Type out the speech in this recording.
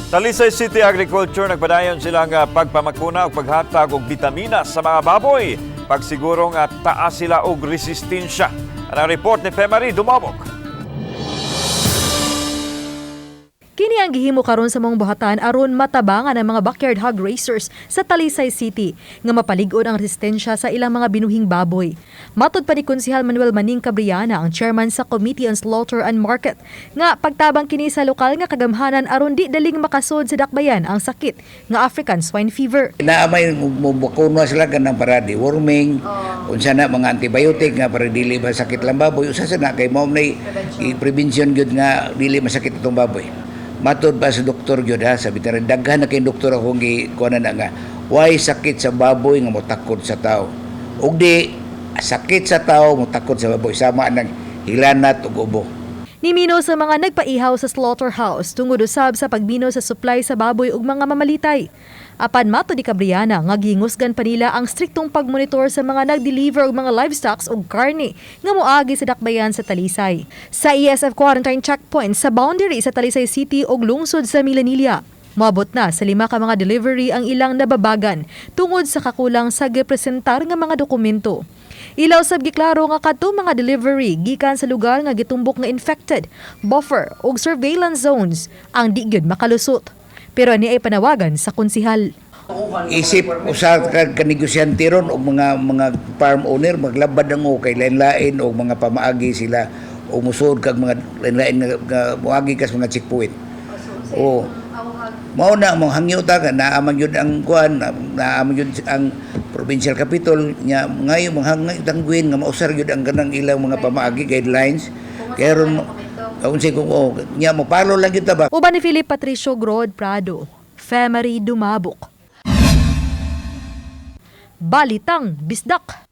Talisay City Agriculture, nagpadayon sila nga pagpamakuna ug paghatag og bitamina sa mga baboy. Pagsiguro nga taas sila og resistensya. Ang report ni Femary Dumabok. Kini ang gihimo karon sa maong buhatan aron matabangan ang mga backyard hog raisers sa Talisay City nga mapalig-on ang resistensya sa ilang mga binuhing baboy. Matod pa ni Konsihal Manuel Maning Cabriana, ang chairman sa Committee on Slaughter and Market, nga pagtabang kini sa lokal nga kagamhanan aron di daling makasod sa dakbayan ang sakit nga African Swine Fever. Naamay mo bakuna sila kanang para deworming, unsa na mga antibiotic nga para dili masakit lang baboy. Usa sa na kay mao nay prevention gyud nga dili masakit itong baboy. Matod pa sa doktor gyud ha, sabi ta daghan na kay doktor akong gikuan na nga why sakit sa baboy nga motakod sa tao. Ug di sakit sa tao motakod sa baboy, sama nang hilanat ug ubo. Nimino sa mga nagpaihaw sa slaughterhouse tungod usab sa pagbino sa supply sa baboy ug mga mamalitay. Apan matod ni Cabriana nga gingusgan pa nila ang striktong pagmonitor sa mga nag-deliver og mga livestocks ug karne nga moagi sa dakbayan sa Talisay. Sa ESF quarantine checkpoint sa boundary sa Talisay City ug lungsod sa Milanilla, moabot na sa 5 ka mga delivery ang ilang nababagan tungod sa kakulang sa gipresentar nga mga dokumento. Ilaw sab giklaro nga kadto mga delivery gikan sa lugar nga gitumbok nga infected, buffer ug surveillance zones ang di gyud makalusot. Pero ani ay panawagan sa konsihal. Isip usa ka ka negosyante ron og mga farm owner, maglabad ang kay lain-lain og mga pamaagi sila o musuod kag mga lain-lain nga moagi kas mga checkpoint. O mao na mo hangyo ta ka naa man gyud ang kuan, naa man gyud ang provincial capital nya ngayo mga hangyo tangguin nga mausar gyud ang kanang ilang mga pamaagi, guidelines, kay ron unsay kung oh, nya mo palo lang gyud ta ba. Uban ni Philip Patricio Grod Prado, Femery Dumabok. Balitang Bisdak.